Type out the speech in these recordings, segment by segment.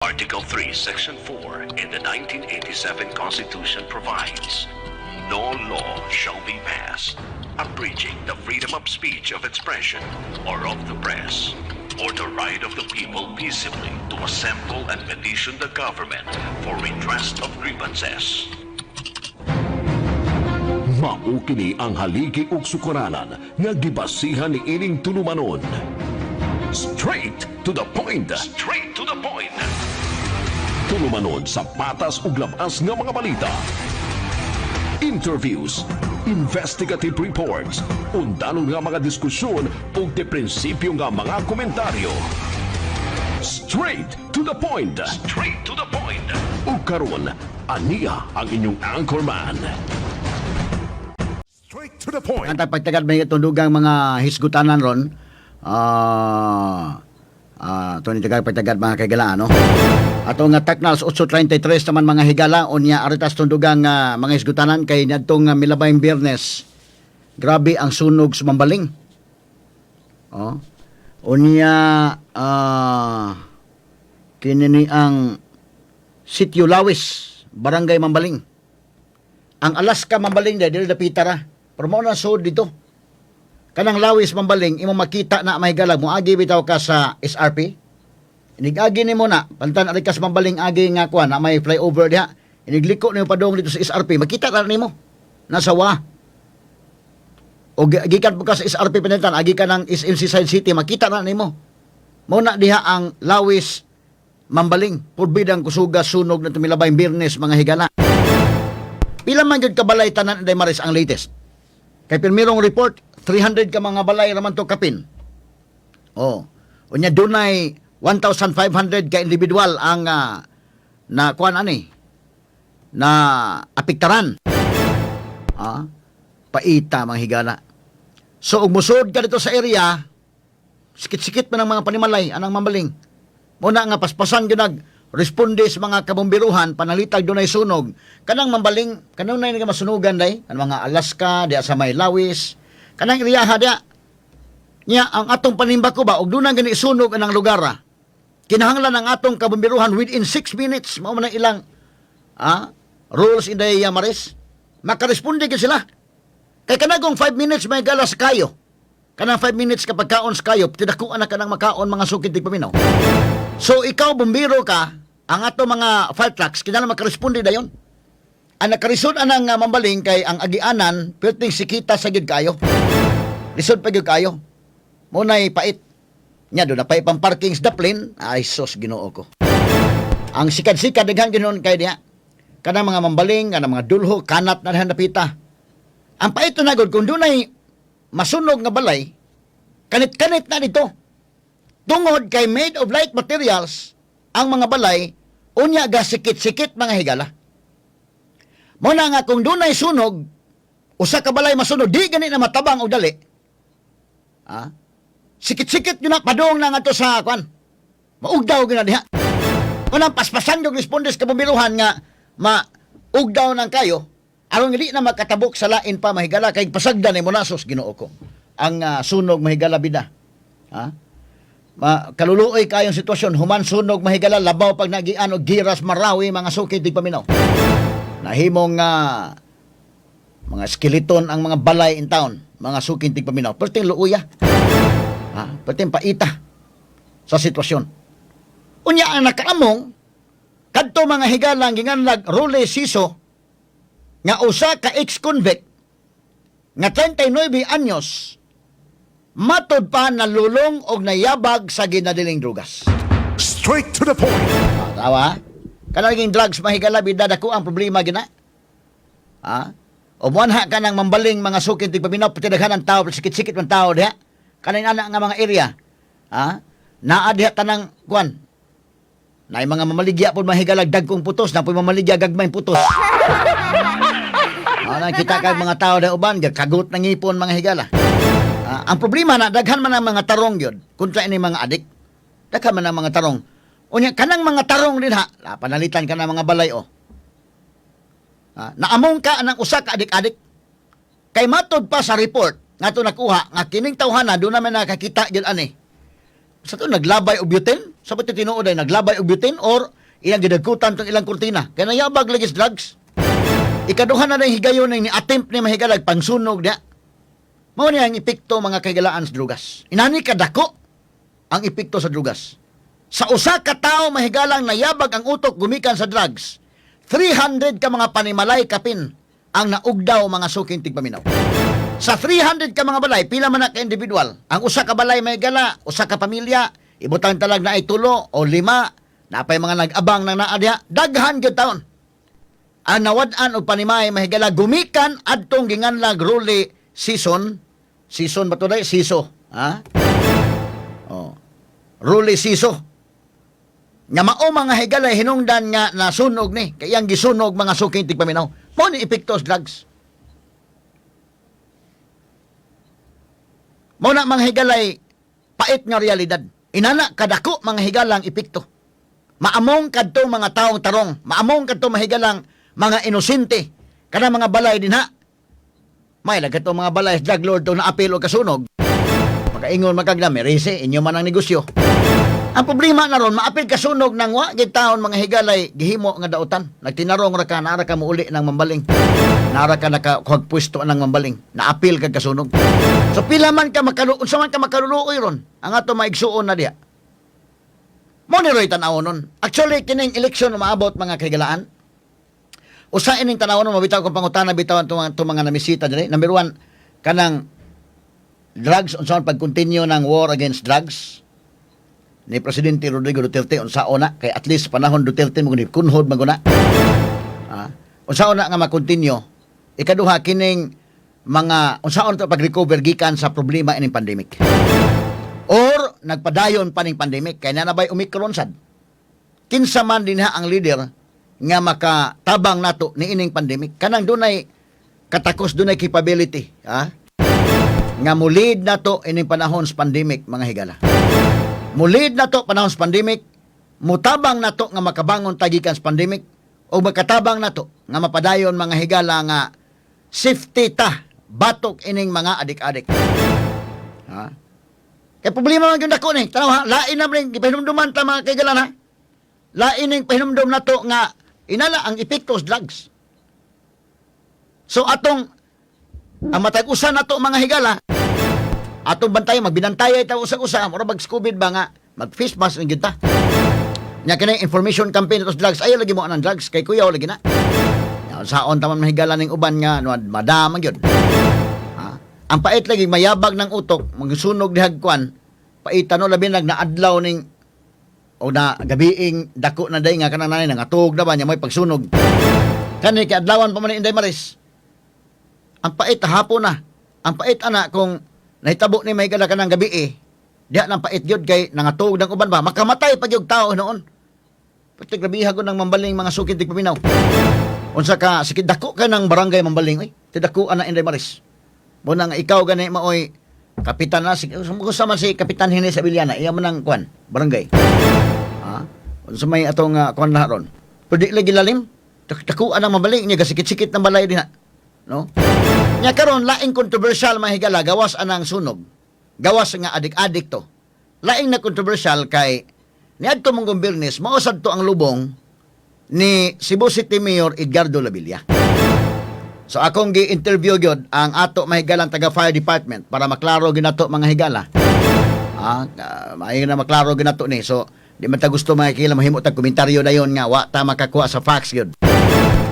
Article 3, Section 4 in the 1987 Constitution provides, "No law shall be passed abridging the freedom of speech, of expression, or of the press, or the right of the people peaceably to assemble and petition the government for redress of grievances." Mao kini ang haligi ug sukaranan nga gibasihan ni ining tulumanon. Straight to the point. Straight to the point. Tulumanon sa patas ug labas nga mga balita. Interviews, investigative reports, undanon nga mga diskusyon ug de prinsipyo nga mga komentaryo. Straight to the point. Straight to the point. Ug karon, aniya ang inyong anchorman. Straight to the point. Ang pagtagad may tundugang mga hisgutanan ron. Tony, tagad pagtagad, mga kagala, no? Ato nga taknals 8:33 naman, mga higala, unya aritas tundugang mga hisgutanan kay niadtong milabayng Biyernes. Grabe ang sunog sa Mambaling. Oh. Unya kini ni ang Sitio Lawis, Barangay Mambaling. Ang Alaska Mambaling diri dapita ra. Pero mao na sud dito. Kanang Lawis Mambaling, imo makita na, mahigala, mo agi bitaw ka sa SRP. Inigagi nimo na, pantan ari ka sa Mambaling agi nga kuan na may flyover diha. Inigliko nimo padung dito sa SRP, makita ra nimo. Nasa wa. O gikan po ka sa SRP panantan, agi ka ng SM Seaside City, makita na nimo. Mao na diha ang Lawis Mambaling. Purbidang kusuga sunog na tumilabay Biyernes, mga higala. Pila man gyud ka balay tanan, Inday Maris, ang latest? Kay pirmirong report, 300 ka mga balay raman to kapin. Oh. Unya dunay 1,500 ka individual ang na kuan ani na apektaran. Paita, mga higala. So ug musod ka dito sa area, sikit-sikit man ang mga panimalay anang Mambaling. Muna nga paspasan gyud nag responde sa mga kabombiruhan panalitag dunay sunog. Kanang Mambaling kanunay nga masunugan day, ang mga Alaska diya sa may Lawis, kanang iriyaha diya. Nya ang atong panimba ko ba og dunay gani sunog anang lugar ah. Kinahanglan ang atong kabombiruhan within 6 minutes, mao man ang ilang rules in the Yamaris. Makaresponde gyud sila. Kay kanagong 5 minutes may galas kayo. Kanang 5 minutes kapag kaon sa kayo, tidakuan na ka ng makaon, mga sukid tigpaminaw. So ikaw bombero ka, ang ato mga fire trucks kinahanglan makaresponde dayon. Ang nakarisod anang Mambaling kay ang agianan perting sikita sa gyud kayo. Lisod pa gyud kayo. Mo nay pait. Nya do na pay pang parking sa daplin, ay sos Ginoo ko. Ang sikad-sikad daghan ginon kay diha. Kanang mga Mambaling, kanang mga Dulho, kanat na diha napita. Ang pait na gud kung dunay masunog nga balay, kanit-kanit na dito. Tungod kay made of light materials ang mga balay, unya ga sikit-sikit, mga higala. Mo na nga kung dunay sunog, usa ka balay masunog, di gani na matabang og dali. Sikit-sikit yun na, padung na nga to sa kwan. Maugdaw gyud na diha. Unang paspasan yung respondes kabombiruhan nga maugdaw nang kayo, aron hindi na makatabok sa lain pa, mahigala, kay pasagdan ni monasos Ginoo ko. Ang sunog, mahigala, bida. Ha? Kaluluoy kayong sitwasyon, human sunog, mahigala, labaw pag nagian og Giras Marawi, mga sukid tigpaminaw. Nahimong mga skeleton ang mga balay in town, mga suking tigpaminaw. Perting luuya. Ha? Perting paita sa sitwasyon. Unya ang nakaamong kadto, mga higalang, ginganlag Role Siso nga usa ka ex-convict nga 39 anyos, matod pa nalulong og nayabag sa ginadiling drugas. Straight to the point. Ah, tawa. Kanang naging drugs, mahigala, bida, dako ang problema gina. O muanha ka ng Mambaling, mga sukid tigpaminaw, pati daghan ang tao, sikit-sikit man tao diha. Kanang ana nga mga area. Naa diha tanang kuan. Naay mga mamaligya po, mahigalag, dagkong putos, na po mamaligya gagmayng putos. Nakita kag mga tao diha uban, kagot ng ngipon, mga higala. Ang problema na daghan man ang mga tarong yun kontra ini mga adik. Daghan man ang mga tarong. Unya kanang mga tarong din ha, la, panalitan ka ng mga balay oh. Naamong ka anang usa ka adik-adik. Kay matod pa sa report nga to nakuha nga kining tawhana doon naman nakakita gyud ani. Sa to naglabay og butane, sa pati tinuod ay naglabay og butane or Ilang gidagkutan tong ilang kurtina. Kay nayabag lagi sa drugs. Ikaduha na rin higayon ni attempt ni mahigalag pangsunog diha. Mao ni ang epekto, mga kahigalaan, sa drugas. Inani kadako ang epekto sa drugas. Sa usa ka tawo, mahigalang, nayabag ang utok gumikan sa drugs, 300 ka mga panimalay kapin ang naugdaw, mga suking tigpaminaw. Sa 300 ka mga balay, pila man na ka individual? Ang usa ka balay, mahigala, usa ka pamilya, ibutang talag na ay tulo o lima, napay mga nag-abang na naa diha, daghan gyud taon ang nawad-an og panimay, mahigala, gumikan adtong ginganlag ruli season. Season ba to day? Siso ha? Oh, ruli siso nga mao, mga higala, hinungdan nga nasunog ni kay iyang gisunog, mga suking tigpaminaw. Mao ni epekto sa drugs. Mao na, mga higalay, pait nga realidad. Inana kadako, mga higalang, epekto. Maamong kadto mga taong tarong, maamong kadto, mahigalang, mga inosente kana mga balay dinha. May lang kadto mga balay sa drug lord to naapil og kasunog. Makaingon makagna merese inyo man ang negosyo. Ang problema na ron, maapil kasunog nang wa gid taon, mga higalay, gihimo nga dautan. Nagtinarong ra ka, naara ka muuli ng mambaling. Naara ka nakakuhag pwesto ng mambaling. Naapil ka kasunog. So pila man ka makalu unsa man ka makaluluoy ron ang ato maigsuon na diha. Mo ni roy tan-awon nun. Actually, kining election umaabot, mga kahigalaan. Usa ining tan-awon nun, mabitaw kong pangutana bitawan itong mga namisita diri. Number one, kanang drugs, unsa man pag-continue ng war against drugs ni Presidente Rodrigo Duterte, unsa na kay at least panahon Duterte mo kunhod maguna. Ah, unsa na nga ma-continue. Ikaduha, kining mga unsaon to pag-recover gikan sa problema ining pandemic. Or nagpadayon pa ning pandemic kay naa na bay Omicron sad. Kinsa man dinha ang leader nga makatabang nato niining pandemic, kanang dunay katakos, dunay capability, ha, nga mulid nato ining panahon sa pandemic, mga higala. Mulid nato panahon sa pandemic, mutabang nato nga makabangon ta gikan sa pandemic o makatabang nato nga mapadayon, mga higala, nga safety ta batok ining mga adik-adik. Ha? Kay problema man gyud dako ni. Tanaw ha, lain na rin gipahinumduman ta, mga kahigalan, ha. Lain ning pahinumdum nato nga inala ang epekto sa drugs. So atong ang matag usa nato, mga higala, atong bantay, magbinantay ta usag-usa, mura bag COVID ba nga mag face mask gyud ta. Nya kini information campaign ato sa drugs, ayaw lagi mo anang drugs kay kuyaw lagi na. Ya, saon taman mahigala ning uban nga no, madama gyud. Ha? Ang pait lagi mayabag ng utok, magsunog dihag kwan. Paitan no, labi nag naadlaw ning o na gabiing dako na day nga kanang nanay nangatog na ba niya may pagsunog. Kani kay adlawan pa man ni Inday Maris. Ang pait hapon na. Ang pait ana kung nahitabo ni may ka ng gabi eh. Diha nang pait gyud kay nangatog ng uban ba makamatay pa gyud tao noon. Pati grabiha ko ng Mambaling, mga sukid tigpaminaw. Unsa ka sikit dako ka ng barangay Mambaling oy. Ti dako ana Inday Maris. Mo na nga ikaw gani maoy kapitan na si kung man si Kapitan Hines Abellana, iya man ang kwan barangay. Ha? Unsa may atong kwan na ron. Pero di lagi lalim. Dako ang Mambaling niya gasikit-sikit ng balay dinha. No? Nya karon laing controversial, mahigala, gawas anang sunog. Gawas nga adik-adik to. Laing na controversial kay niadto mong Biyernes mao sad to ang lubong ni Cebu City Mayor Edgardo Labilla. So akong gi-interview gyud ang ato mahigalang taga fire department para maklaro gyud nato, mga higala. Ah, maayo na maklaro gyud nato ni. So di man ta gusto, mga higala, mahimo tag komentaryo dayon nga wa ta makakuha sa facts gyud.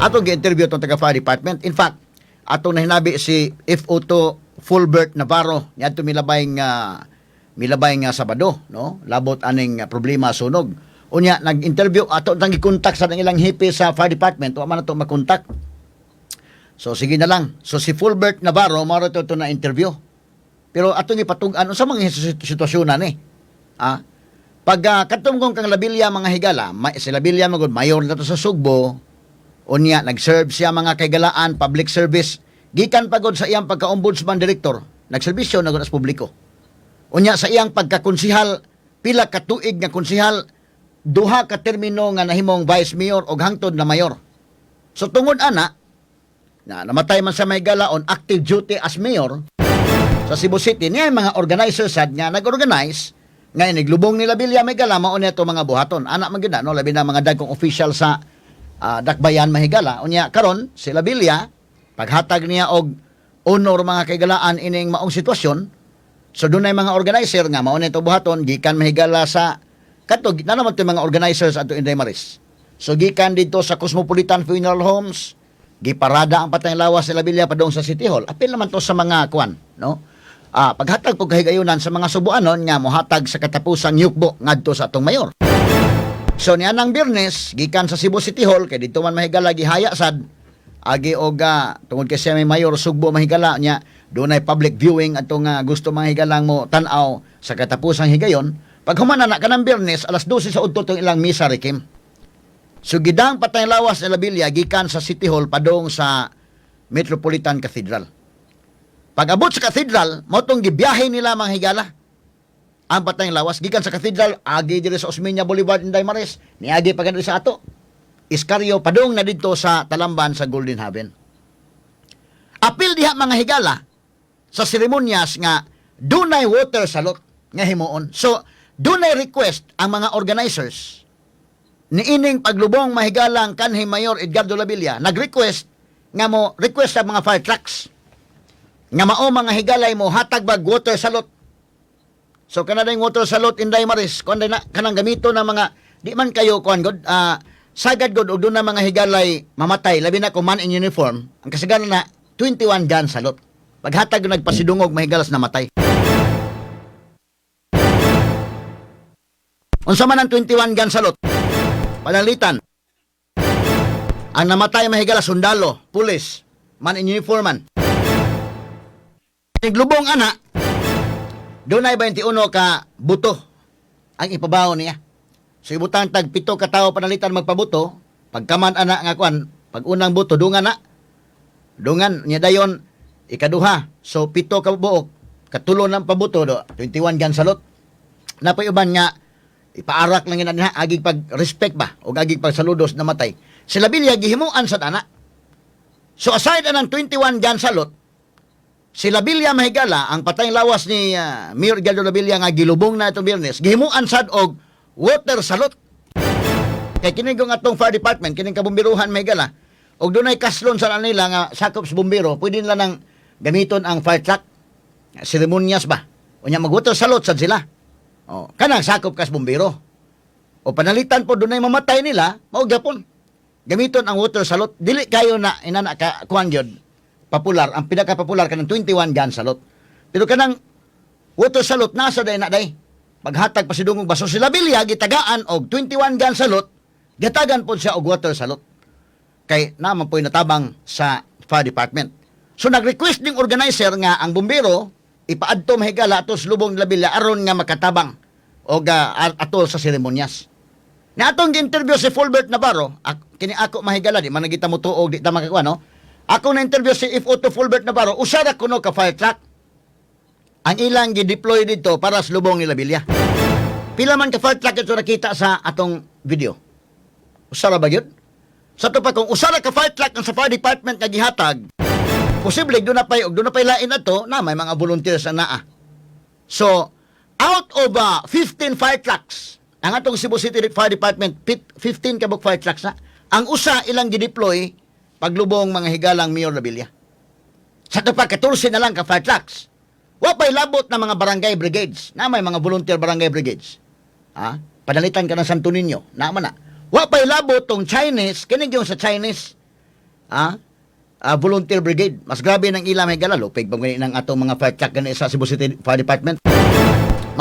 Atong gi-interview tong taga fire department. In fact, atong nahinabi si FO2 Fulbert Navarro niadto milabay nga Sabado, no? Labot aning problema sunog. Unya nag-interview ato tang gikontak sa ilang hepe sa fire department, wa man ato makontak. So sige na lang. So si Fulbert Navarro mao to na interview. Pero atong ipatug-an unsa mga sitwasyon na ni. Ah, pag katong kong kang Labilla, mga higala, si Labilla magud mayor na to sa Sugbo. Unya nag-serve siya, mga kaigalaan, public service gikan pagod sa iyang pagka-ombudsman director, nagserbisyo na gud sa publiko. Unya sa iyang pagkakonsihal, pila ka tuig nga konsihal, duha ka termino nga nahimong vice mayor og hangtod na mayor. So tungod ana na namatay man sa mahigala on active duty as mayor sa Cebu City niya, mga organizers sad nga nag-organize Nga iniglubong nila Bilya may gala mao nito mga buhaton. Anak man gyud na, no, labi na mga dagkong official sa dakbayan, mahigala. Unya karon sila Bilya paghatag niya og honor, mga kaigalaan, ining maong sitwasyon. So dunay mga organizer nga mao nito buhaton gikan, mahigala, sa kadto na naman to mga organizers ato, Inday Maris. So gikan dito sa Cosmopolitan Funeral Homes, giparada ang patayng lawas nila Bilya padung sa City Hall. Apil naman to sa mga kuan, no? Paghatag po kahigayunan sa mga subuanon nga mohatag sa katapusang yukbo ngadto sa atong mayor. So nianang Biyernes, gikan sa Cebu City Hall kay didto man, mahigala, gihaya sad agi og tungod kay siya may mayor Sugbo, mahigala, niya dunay public viewing atong gusto mga higalang mo tan-aw sa katapusang higayon. Paghuman na kanang Biyernes, alas 12 sa udto tong ilang misa requiem. So gidang patay lawas ni Labilla gikan sa City Hall padung sa Metropolitan Cathedral. Pag abot sa cathedral, mao tong gibiyahe nila, mga higala, ang patayng lawas gikan sa cathedral agi diri sa Osmeña Boulevard, Inday Maris, niagi pa diri sa ato Escario padung na didto sa Talamban sa Golden Haven. Apil diha, mga higala, sa seremonyas nga dunay water salute nga himuon. So dunay request ang mga organizers niining paglubong, mahigalang, kanhi Mayor Edgardo Labilla, nag-request nga mo request sa mga fire trucks nga mao, mga higalay, mo hatag bag water salute. So kana dayong water salute, Inday Maris, kuan na kanang gamito ng mga di man kayo kuan god, sagad god og doon na mga higalay mamatay, labi na kung man in uniform, ang kasagaran na 21 gun salute. Paghatag nagpasidungog, mahigalas, namatay. Unsa man ang 21 gun salute? Panalitan. Ang namatay, mahigala, sundalo, pulis, man in uniform man. Naglubong ana, dunay 21 ka buto ang ipabaw niya. So ibutang tag 7 ka tawo panalitan magpabuto, pagkaman ana nga kuan, pag unang buto dungan na. Dungan niya dayon ikaduha. So 7 ka buok, katulo ng pabuto do, 21 gun salute. Napoy uban nga ipaarak lang yun niya agig pag respect ba o agig pag saludos namatay. Sila Bilya gihimuan sa ana. So aside anang 21 gun salute, sila Bilya, mahigala, ang patayng lawas ni Mayor Edgardo Labilla nga gilubong na itong Biyernes, gihimuan sad og water salute. Kay kini kung atong fire department, kining kabumbiruhan, mahigala, og dunay kaslon sa nila nga sakop sa bumbero, pwede nila nang gamiton ang fire truck. Seremonyas ba? Unya mag water salute sad sila. O, kanang sakop kas bumbero. O panalitan po dunay mamatay nila, mao gyapon. Gamiton ang water salute. Dili kayo na inana ka kuan gyud. Popular, ang pinaka-popular kanang 21 gun salute. Pero kanang water salute nasa day na day. Paghatag pa si dungog baso sila Bilya gitagaan og 21 gun salute, gitagan po siya og water salute. Kay naman po'y natabang sa fire department. So nag-request ning organizer nga ang bumbero ipaadto, mahigala, ato sa lubong nila Bilya aron nga makatabang og atol sa seremonyas. Na atong gi-interview si Fulbert Navarro, kini ako, mahigala, di man nagita mo tuog, di ta makakuha, no? Ako na interview si FO2 Fulbert Navarro, usa ra kuno ka fire truck ang ilang gi-deploy dito para sa lubong nila Bilya. Pila man ka fire truck ito nakita sa atong video? Usa ra ba gyud? Sa to pa kung usa ra ka fire truck ang sa fire department nga gihatag, posible doon na pay lain ato na may mga volunteers na naa. So, out of 15 fire trucks, ang atong Cebu City Fire Department, 15 ka buok fire trucks na, ang usa ilang gideploy paglubong, mga higalang, Mayor Labilla. Sa to pa, 14 na lang ka fire trucks. Wa pa'y labot na mga barangay brigades, na may mga volunteer barangay brigades. Ha? Panalitan ka ng Santo Niño, naman na. Wa pa'y labot tong Chinese, kini yung sa Chinese, ha? Volunteer brigade. Mas grabe ng ilang higala, lupig pa gani ng atong mga fire truck gani sa Cebu City Fire Department.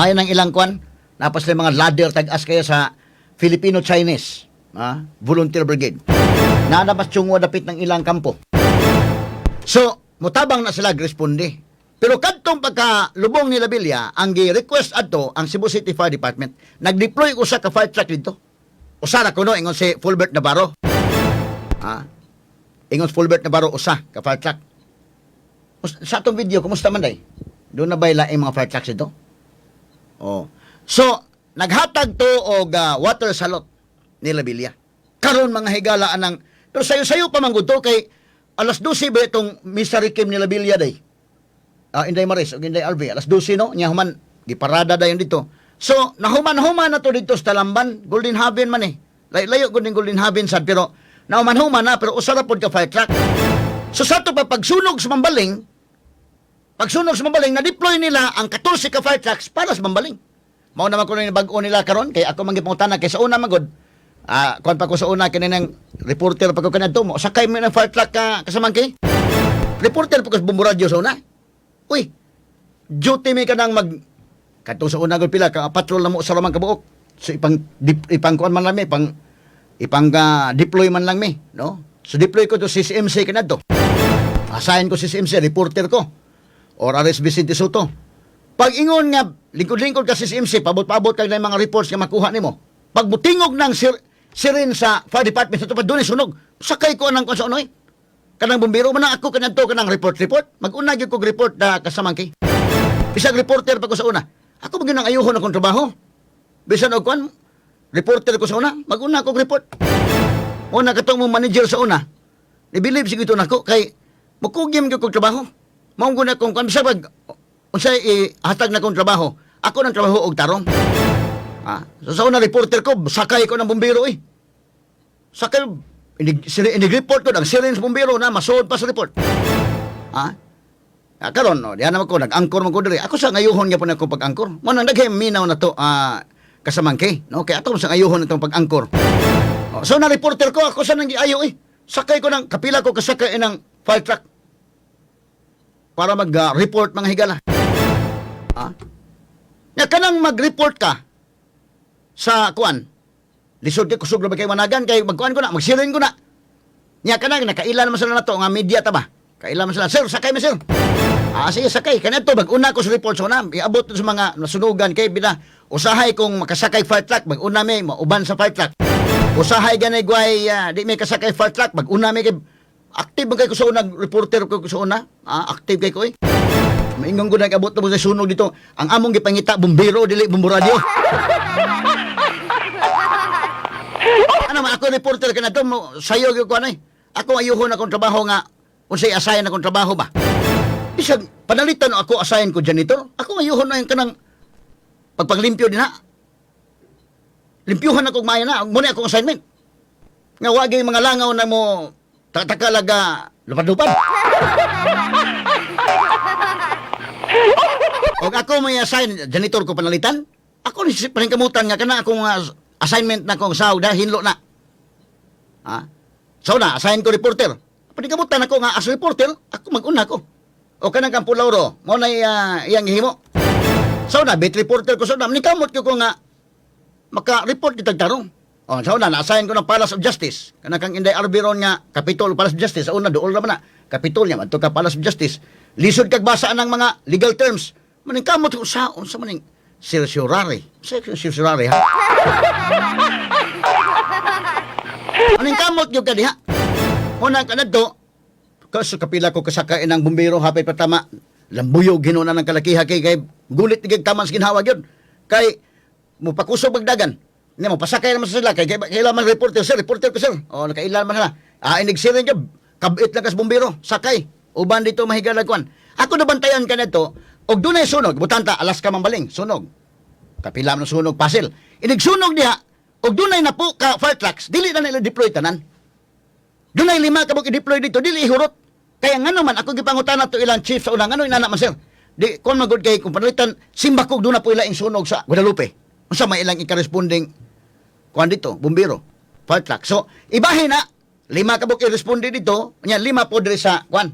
Mayo ng ilang kwan, napas na mga ladder tag-as kayo sa Filipino-Chinese, ha? Volunteer Brigade. Naanapas tsungo dapit ng ilang kampo. So, mutabang na sila responde. Pero kadtong pagka lubong ni Labilla, ang gi-request adto ang Cebu City Fire Department, nag-deploy usa ka fire truck dito. Usa ra kuno ingon si Fulbert Navarro. Ah. Ingon si Fulbert Navarro, usa ka fire truck. Sa atong video, kumusta man day? Doon na ba laing mga fire trucks dito? Oh. So, naghatag to og water salute ni Labilla. Karon, mga higala, anang pero sayo-sayo pa man gud to kay alas 12 ba itong Misa Requiem ni Labilla day? Inday Maris ug Inday Alvi, alas 12, no, nya human giparada dayon dito. So, nahuman-human na to dito sa Talamban, Golden Haven man eh. Layo gud ning Golden Haven sad, pero nahuman-human na, pero usa ra pod ka fire truck. So sa ato pa pagsunog sa Mambaling, pagsunog sa Mambaling, na-deploy nila ang 14 ka fire trucks para sa Mambaling. Mao naman kuno yung bag-o nila karon kay ako man gipangutana kay sa una man gud. Ah, kuan pa ko sa una kini nang reporter pa ko kanadto mo. Sakay mo ng fire truck ka kasamangki. Reporter pa ko sa Bombo Radyo sa una. Uy, duty mi ka nang mag kadto sa una gud pila ka patrol na mo sa ramang kabuok. So ipang dip, ipang kuan man lang mi, ipang ipang deploy man lang mi, no? So deploy ko to CCMC kanadto. Assign ko CCMC, reporter ko. Or RS Vicente Soto. Pag ingon nga, lingkod-lingkod ka CCMC, pabot-pabot kag na mga reports nga makuha nimo. Pag mutingog ng siren sa fire department, sa tupad doon sunog. Sakay ko anang kung sa unoy. Kanang bumbero man ang ako kanadto kanang report report. Mag-una gyud kog report na kasamangki. Bisag reporter pa ko sa una. Ako man gyud ang ayuhon akong trabaho. Bisan og kuan, reporter ko sa una, mag-una kog report. Una katong mong manager sa una. Ni-believe siguro nako kay mukugim gyud kog trabaho. Mao gud na kung kuan bisag pag unsay ihatag na kong trabaho. Ako nang trabaho og tarong. Ah, so sa una reporter ko, sakay ko ng bumbero eh. Sakay inig, inig-report ko ang siren sa bumbero na masuod pa sa report. Ah? Ah, karon no, diyan naman ko nag-angkor man ko diri. Ako sa ngayuhon gyapon ako pag-angkor. Mo nang daghay minaw na to kasamangke, no? Kay ato sa ngayuhon itong pag-angkor. Oh, so na reporter ko ako sa nang giayo eh. Sakay ko ng kapila ko kasakay ng fire truck para mag-report mga higala. Ah? Nya kanang mag-report ka sa kuan. Lisod kay kusog ra ba kay managan kay magkuan ko na, magsiren ko na. Nya kanang nakaila naman sila nato nga media ta ba? Kaila man sila, "Sir, sakay man sir." Ah, sige, sakay. Kanadto mag-una ko sa report sa una, iabot to sa mga nasunugan kay bina usahay kung makasakay fire truck, mag-una may mauban sa fire truck. Usahay ganay gway di may kasakay fire truck, mag-una may kay active man kay ko sa una, reporter ko sa una. Ah, active kay ko eh. Maingon ko nag-abot na mo sa sunog dito. Ang among gipangita, bumbero, dili bumbo radyo. Ano man, ako reporter ka na to, mo, sayo gyud ko ano eh. Ako ayuhon akong trabaho nga, unsay assign akong trabaho ba? Bisag, panalitan ako assign ko janitor, ako ayuhon na yung kanang pagpaglimpyo din ha. Limpyuhan ako maayo na, muna akong assignment. Nga wagi mga langaw na mo, takakalaga, lupad-lupad. Og ako may assign, janitor ko panalitan. Ako ni paningkamutan nga kana akong assignment na kong sahod dahil hinlo na. Ha? So na, assign ko reporter. Paningkamutan ako nga as reporter, ako mag-una ko. O kanang Kampo Lauro, mo na iyang gihimo. So na, bit reporter ko so na, nikamot ko nga maka-report kitag tarong. O, so na, na-assign ko ng Palace of Justice. Kanang kang Inday Arbiron nga, Capitol Palace of Justice. Sa una, dool naman na. Capitol niya, madto ka Palace of Justice. Lisod kag basa ng mga legal terms. Maning kamot ko sa, unsa maning certiorari. Sa certiorari, ha? Maning kamot gyud ka diha. Una ka na do, kaso kapila ko kasakain ng bumbero hapit patama. Lambuyog hinuna ng kalakiha kay kay gulit ni taman sa ginhawa gyud. Kay mupakusog magdagan. Hindi mo pasakay naman sila kay kay kailan man reporter sir, reporter ko sir. O nakailan man sila. Ah, inigsirin gyud. Kabit lang kas bumbero, sakay. Uban dito mahigalag kuan. Ako nabantayan ka nito, og dunay sunog, butanta Alaska Mambaling, sunog. Kapila man sunog pasil. Inigsunog diha, og dunay na po ka fire trucks, dili na nila deploy tanan. Dunay lima ka i-deploy dito, dili ihurot. Kaya ngano man ako gipangutana to ilang chief sa una, ngano inana man sir? Di kon magud kay kung panalitan simbakog doon na po ila sunog sa Guadalupe. Unsa may ilang i-corresponding kuan dito, bumbero, fire truck. So, ibahin na lima ka i-responde dito, nya lima po diri sa kuan.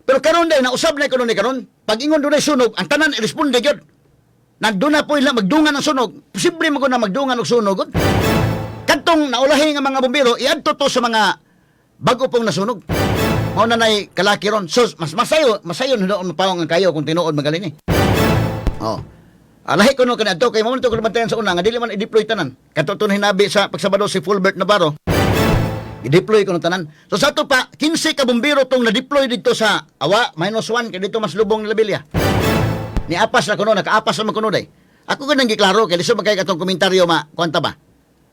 Pero karon dai nausab na kuno ni karon, pag ingon dunay sunog, ang tanan i-responde gyud. Nandun na po ila magdungan ang sunog. Posible mo na magdungan og sunog. Gud. Kadtong naulahi nga mga bumbero, iadto to sa mga bago pong nasunog. Mao na nay kalaki ron. So, mas masayo, masayo na doon mapawang ang kayo kung tinuod magaling eh. Oh. Alahi ko no kanadto kay mo to bantayan sa una nga dili man i-deploy tanan. Kato to hinabi sa pagsabado si Fulbert Navarro. I-deploy ko no tanan. So sa ato pa 15 ka bumbero tong na-deploy dito sa Awa minus 1 kay dito mas lubong ni Labilya. Ni apas na kuno, nakaapas na man kuno day. Ako ganang giklaro kay lisod man kay katong komentaryo ma kwanta ba.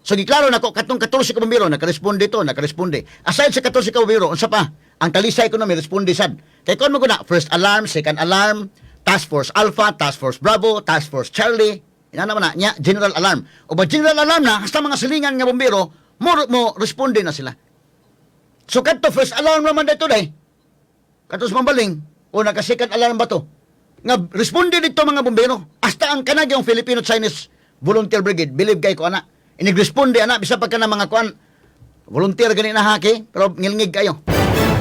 So giklaro nako katong 14 ka bumbero nakaresponde to, nakaresponde. Aside sa 14 ka bumbero, unsa pa? Ang Talisay kuno may responde sad. Kay kon mo na first alarm, second alarm, Task Force Alpha, Task Force Bravo, Task Force Charlie, Inana man na nya general alarm. O ba general alarm na hasta mga silingan nga bombero mo responde na sila. So kadto first alarm naman dito day. Kadto sa Mambaling o naka second alarm ba to? Nga responde dito mga bombero. Hasta ang kanag yung Filipino-Chinese Volunteer Brigade, believe kay ko ana. Inigresponde ana bisa pa kana mga kuan volunteer gani na haki pero ngilngig kayo.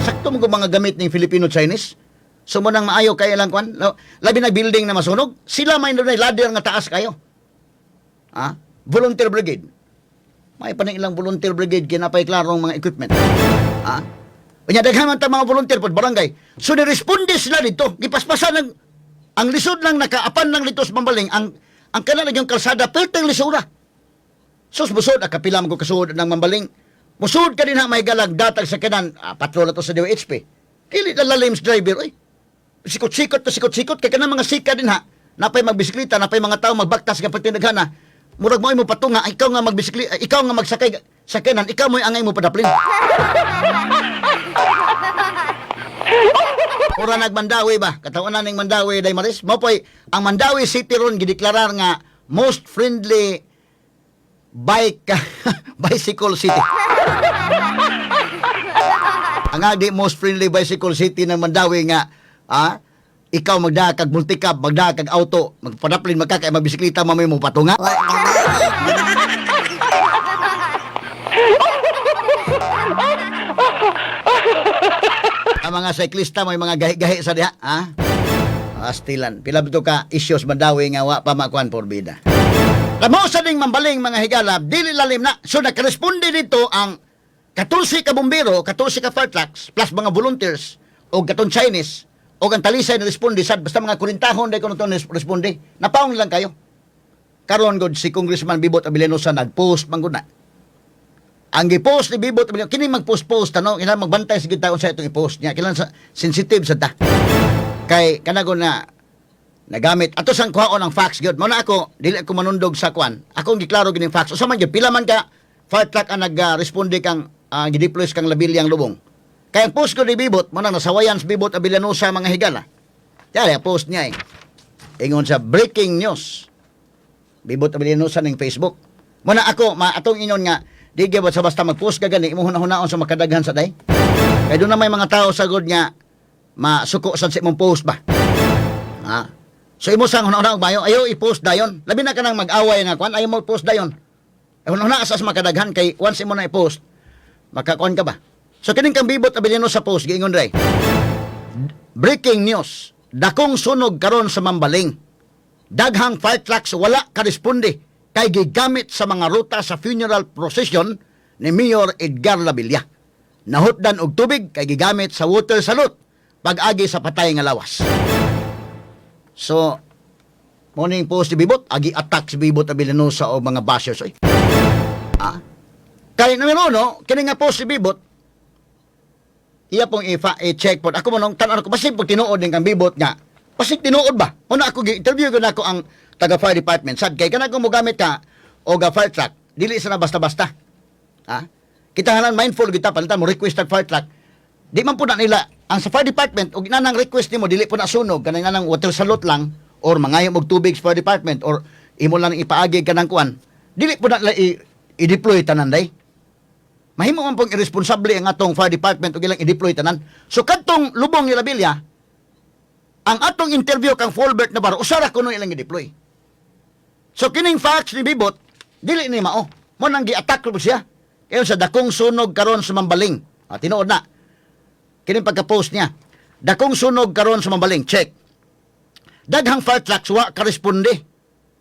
Sakto mo mga gamit ning Filipino-Chinese. So mo nang maayo kay ilang kuan. Labi na building na masunog, sila may dunay ladder nga taas kayo. Ha? Volunteer Brigade. May pa ilang volunteer brigade kinapay klarong mga equipment. Ha? Unya daghan man ta mga volunteer pod barangay. So niresponde sila dito, gipaspasan ng ang lisod lang nakaapan lang dito sa Mambaling ang kana yung kalsada perteng lisura. Sus busod ang kapila mo ko kasuod ng Mambaling. Musud ka din ha may galag datag sa kanan, patrol na to sa DOHP. Dili na lalim sa driver oy. Sikot-sikot to sikot-sikot kay kanang mga sika din ha. Napay magbisikleta, napay mga tao magbaktas nga pagtinaghana. Murag mo ay mo patunga, ikaw nga magbisikleta, ikaw nga magsakay sa kanan, ikaw mo'y angay mo padaplin. Ora nagmandawi ba? Katawan ning Mandawi day Maris. Mao po'y ang Mandawi City ron gideklarar nga most friendly bike bicycle city. Ang adi most friendly bicycle city ng Mandawi nga ikaw magdaha kag multicab, magdaha kag auto, magpadaplin magka kay magbisikleta mamay mo patunga. Ang mga siklista may mga gahi-gahi sa diha, ha? Astilan. Pila ba to ka issues Mandawi nga wa pa makuan porbida. Kamo sa ding Mambaling mga higala, dili lalim na. So nakaresponde dito ang 14 ka bumbero, 14 ka fire trucks, plus mga volunteers, o katong Chinese, o ang Talisay na responde sad basta mga kurintahon dahil kuno to responde. Napaong lang kayo. Karon god si Congressman Bibot Abellanosa nagpost man gud na. Ang gipost ni Bibot Abellanosa kini magpost-post ano, kinahanglan magbantay sa gid sa itong i-post niya. Kinahanglan sa sensitive sa ta. Kay kanago na nagamit ato sang kuhaon ang facts gyud. Mao na ako dili ako manundog sa kuan. Ako ang giklaro gining facts. Usa man gyud pila man ka fire truck ang nag-responde kang gideploy kang Labilyang lubong. Kay ang post ko ni Bibot, mo nang nasawayan sa Bibot Abellanosa mga higala. Kaya post niya eh. Ingon sa breaking news. Bibot Abellanosa ning Facebook. Mo na ako ma atong ingon nga di gyud sa basta mag-post ka gani imong hunahunahon sa makadaghan sa day. Kay doon na may mga tao sagod nga masuko sad sa imong post ba. Ha? So imo sang hunahuna og bayo, ayo i-post dayon. Labi na ka nang mag-away nga kuan, ayo mo post dayon. Ay hunahuna sa makadaghan kay once imo na i-post, makakuan ka ba? So kining kang Bibot Abellano sa post giingon dray. Breaking news, dakong sunog karon sa Mambaling. Daghang fire trucks wala karesponde kay gigamit sa mga ruta sa funeral procession ni Mayor Edgar Labilla. Nahutdan og tubig kay gigamit sa water salute pag-agi sa patay nga lawas. So, morning post ni Bibot, agi attack si Bibot Abellanosa o mga bashers. Oy. Ah? Kay numero uno, kini nga post si Bibot, iya pong i-check po. Ako mo nung tan ko basig pag tinuod ning kang Bibot nga. Basig tinuod ba? Una ako gi-interview ko na ako ang taga fire department. Sad kay kanang kung mogamit ka og ga fire truck, dili sa na basta-basta. Ha? Kita halan mindful kita palitan mo request tag fire truck. Di man po na nila ang sa fire department og inanang request nimo dili po na sunog kanang inanang water salute lang or mangayo og tubig sa fire department or imo lang ipaagi kanang kuan. Dili po na nila i-deploy tanan day. Mahimo man pong irresponsable ang atong fire department og ilang i-deploy tanan. So kadtong lubong ni Labilla, ang atong interview kang Fulbert Navarro, usara kuno ilang i-deploy. So kining facts ni Bibot, dili ni mao. Mo nang gi-attack ko siya. Kayo sa dakong sunog karon sa Mambaling. Ah, tinuod na. Kining pagka-post niya. Dakong sunog karon sa Mambaling. Check. Daghang fire trucks wa karesponde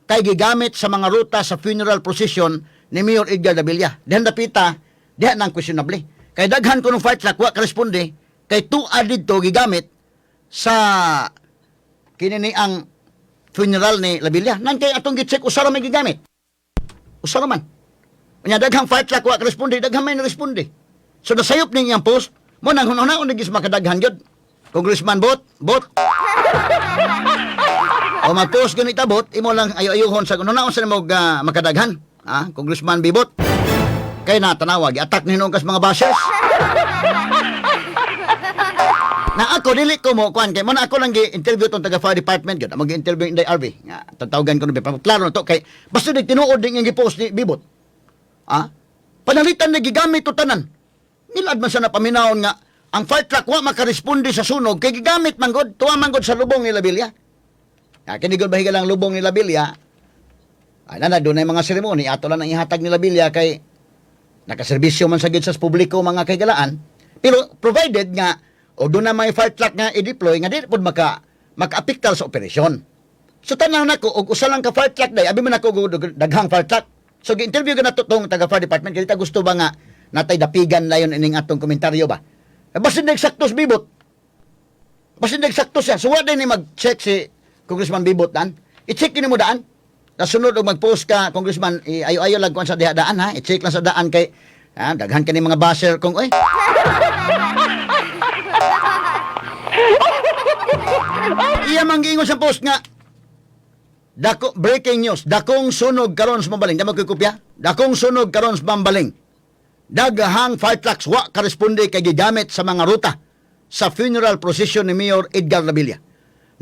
kay gigamit sa mga ruta sa funeral procession ni Mayor Edgar Labilla. Dihan dapita, diha nang questionable. Kay daghan kuno fire truck wa karesponde kay tuwa didto gigamit sa kini ni ang funeral ni Labilla. Nang kay atong gi-check usa ra may gigamit. Usa ra man. Unya daghang fire truck wa karesponde, daghang may naresponde. So nasayop ning iyang post, mo nang hunahuna gis makadaghan gyud. Congressman Bot, Bot. O mag-post ganita bot, imo lang ayo-ayohon sa hunahuna sa mo makadaghan. Ah, Congressman Bibot. Kay na tanawag, attack ni kas mga bashers. Na ako dili ko mo kuan kay mo na ako lang gi-interview tong taga fire department gyud. Amo gi-interview Inday RV. Nga tatawagan ko no klaro na to kay basta di tinuod din ang gi-post ni Bibot. Ah? Panalitan na gigamit to tanan. Nilad man sa napaminawon nga ang fire truck wa makaresponde sa sunog kay gigamit man gud, tuwa man gud sa lubong ni Labilia. Ah, kini gud bahiga lang lubong ni Labilia. Ay na dunay mga seremony ato lang ang ihatag ni Labilia kay nakaserbisyo man sa gyud sa publiko, mga kaigalaan. Pero provided nga o doon na may fire truck nga i-deploy nga di pud makaapektar sa operasyon. So tanaw nako og usa lang ka fire truck day, abi man ako og daghang fire truck. So gi-interview ka nato tong taga fire department kay ta gusto ba nga natay dapigan layon ining atong komentaryo ba. Eh, basin na eksakto si Bibot. Basin na eksakto siya. So wa day ni mag-check si Congressman Bibot daan. I-check kini mo daan. Nasunod og mag-post ka, Congressman, ayo-ayo lang kuan sa diha daan ha. I-check lang sa daan kay daghan kani mga basher kung oy. Iya man giingon sa post nga dako, breaking news, dakong sunog karon sa Mambaling. Damo ko'y kopya. Dakong sunog karon sa Mambaling. Daghang fire trucks wa karesponde kay gigamit sa mga ruta sa funeral procession ni Mayor Edgar Labilla.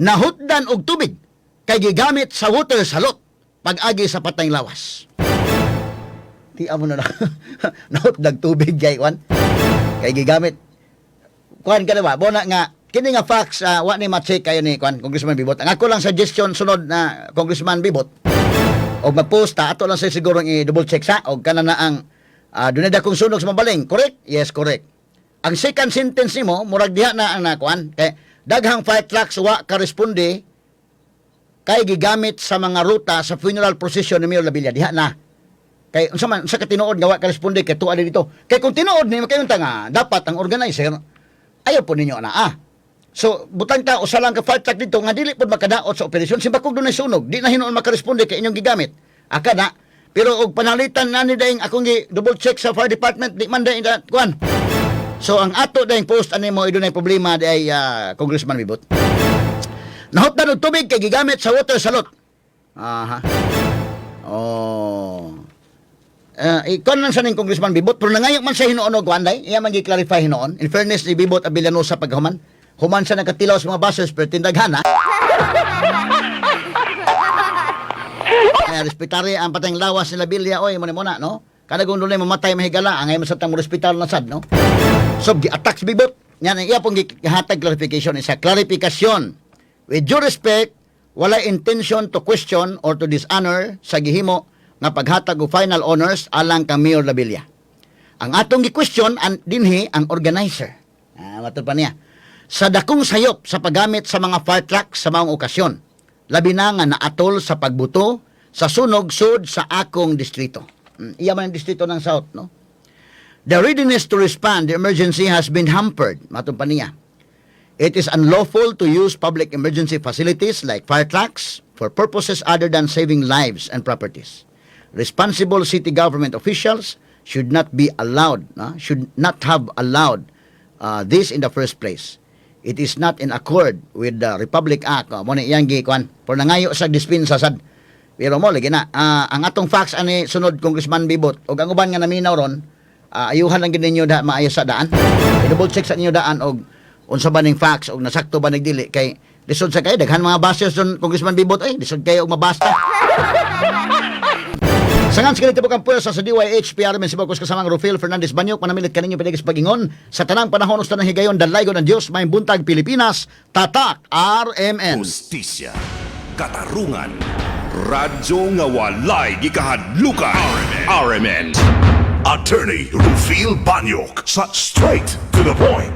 Nahutdan og tubig kay gigamit sa water salot pag-agi sa patayng lawas. Di amo na na. Nahutdag tubig kay kwan. Kay gigamit kuan ka na ba? Bona nga kini nga facts, wa ni ma-check kayo ni kuan Congressman Bibot. Ang ako lang suggestion sunod na Congressman Bibot og mag-post ta ato lang sa siguro i-double check sa og kana na ang dunay dakong sunog sa Mambaling. Correct? Yes, correct. Ang second sentence nimo murag diha na ang nakuan kay daghang fire trucks wa karesponde kay gigamit sa mga ruta sa funeral procession ni Mayor Labilla. Diha na. Kay unsa man unsa ka tinuod nga wa karesponde kay tuwa dito? Kay kung tinuod ni kayo nga dapat ang organizer ayaw po ninyo na ah. So, butang ta usa lang ka fire truck dito nga dili pod makadaot sa operasyon si bakog dunay sunog, di na hinuon makaresponde kay inyong gigamit. Aka na. Pero og panalitan na ni daing akong gi double check sa fire department, di man daing kuan. So ang ato daing post ani mo dunay problema di ay Congressman Bibot. Nahutdan og tubig kay gigamit sa water salot. Aha. Oh. Ikaw lang sa ning Congressman Bibot, pero nangayo man sa hinuon og kuan day, iya man gi-clarify hinuon. In fairness ni Bibot Abellanosa paghuman, human siya nakatilaw sa mga buses pero tindaghan ha. Kaya respetare ang patayng lawas nila Bilya, oy, muna muna, no? Kada kung dunay mamatay mahigala, ang ngayon sa tang respetar na sad, no? So, gi-attack si Bibot. Yan, iya pong gihatag clarification. Isa, klarifikasyon. With due respect, wala intention to question or to dishonor sa gihimo nga paghatag og final honors alang kang Mayor Labilla. Ang atong gi-question an dinhi ang organizer. Ah, matod pa niya. Sa dakong sayop sa paggamit sa mga fire truck sa maong okasyon. Labi na nga naatol sa pagbuto sa sunog sud sa akong distrito. Iya man ang distrito ng South, no? The readiness to respond the emergency has been hampered, matod pa niya. It is unlawful to use public emergency facilities like fire trucks for purposes other than saving lives and properties. Responsible city government officials should not be allowed, no? Should not have allowed this in the first place. It is not in accord with the Republic Act. Mo ni iyang gikuan. Pero nangayo sa dispensa sad. Pero mo lagi na ang atong facts ani sunod, Congressman Bibot og ang uban nga naminaw ron, ayuhan lang gid ninyo da maayo sa daan. I-double check sa ninyo daan og unsa ba ning facts og nasakto ba nagdili kay lisod sa kayo daghan mga bashers don, Congressman Bibot, ay lisod kayo og mabasta. Sangan sa ganito kang puwersa sa DYH PRM sa Bokos kasamang Rufil Fernandez Banyok manamilit kaninyo pinigis pagingon sa tanang panahon sa tanang higayon dalaygon ng Dios may buntag Pilipinas. Tatak RMN. Hustisya, katarungan, radyo nga walay gikahadlukan. RMN. Attorney Rufil Banyok sa Straight to the Point.